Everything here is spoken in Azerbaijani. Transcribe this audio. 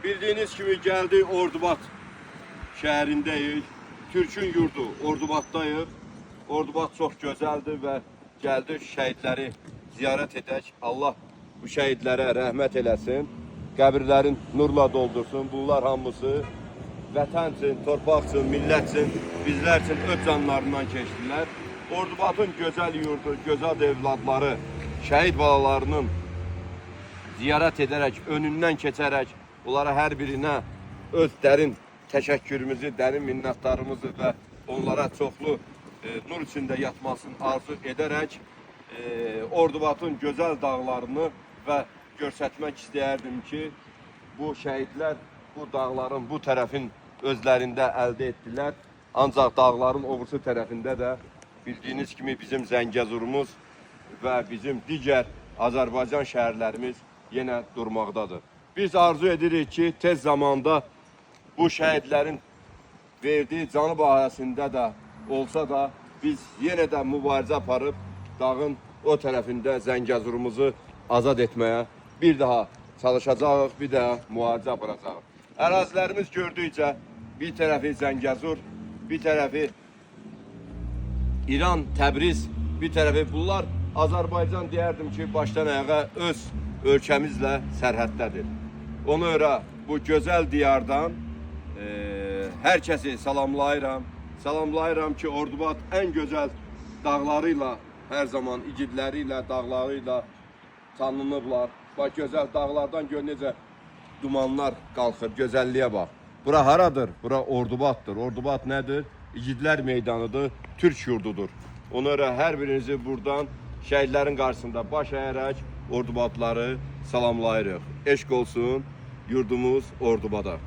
Bildiyiniz kimi gəldik Ordubad şəhərindəyik. Türkün yurdu Ordubad'dayıq. Ordubad çox gözəldir və gəldik şəhidləri ziyarət edək. Allah bu şəhidlərə rəhmət eləsin. Qəbirlərin nurla doldursun. Bunlar hamısı vətən üçün, torpaq üçün, millət üçün, bizlər üçün öz canlarından keçdilər. Ordubadın gözəl yurdu, gözəl evladları, şəhid balalarının ziyarət edərək, önündən keçərək onlara hər birinə öz dərin təşəkkürümüzü, dərin minnətdarımızı və onlara çoxlu nur içində yatmasını arzu edərək Ordubadın gözəl dağlarını və göstərmək istəyərdim ki, bu şəhidlər bu dağların bu tərəfin özlərində əldə etdilər. Ancaq dağların o birisi tərəfində də bildiyiniz kimi bizim Zəngəzurumuz və bizim digər Azərbaycan şəhərlərimiz yenə durmaqdadır. Biz arzu edirik ki, tez zamanda bu şəhidlərin verdiyi canı bahəsində də olsa da biz yenə də mübarizə aparıb dağın o tərəfində Zəngəzurumuzu azad etməyə bir daha çalışacağıq, bir daha mübarizə aparacağıq. Ərazilərimiz gördükcə bir tərəfi Zəngəzur, bir tərəfi İran, Təbriz, bir tərəfi bunlar Azərbaycan deyərdim ki, başdan ayağa öz ölkəmizlə sərhəddədir. Ona görə bu gözəl diyardan hər kəsi salamlayıram. Salamlayıram ki, Ordubad ən gözəl dağları ilə, hər zaman igidləri ilə, dağları ilə tanınıblar. Bax gözəl dağlardan gör necə dumanlar qalxır, gözəlliyə bax. Bura haradır? Bura Ordubaddır. Ordubad nədir? İgidlər meydanıdır, Türk yurdudur. Ona görə hər birinizi buradan şəhidlərin qarşısında baş əyərək Ordubadları salamlayırıq. Eşq olsun yurdumuz Ordubada.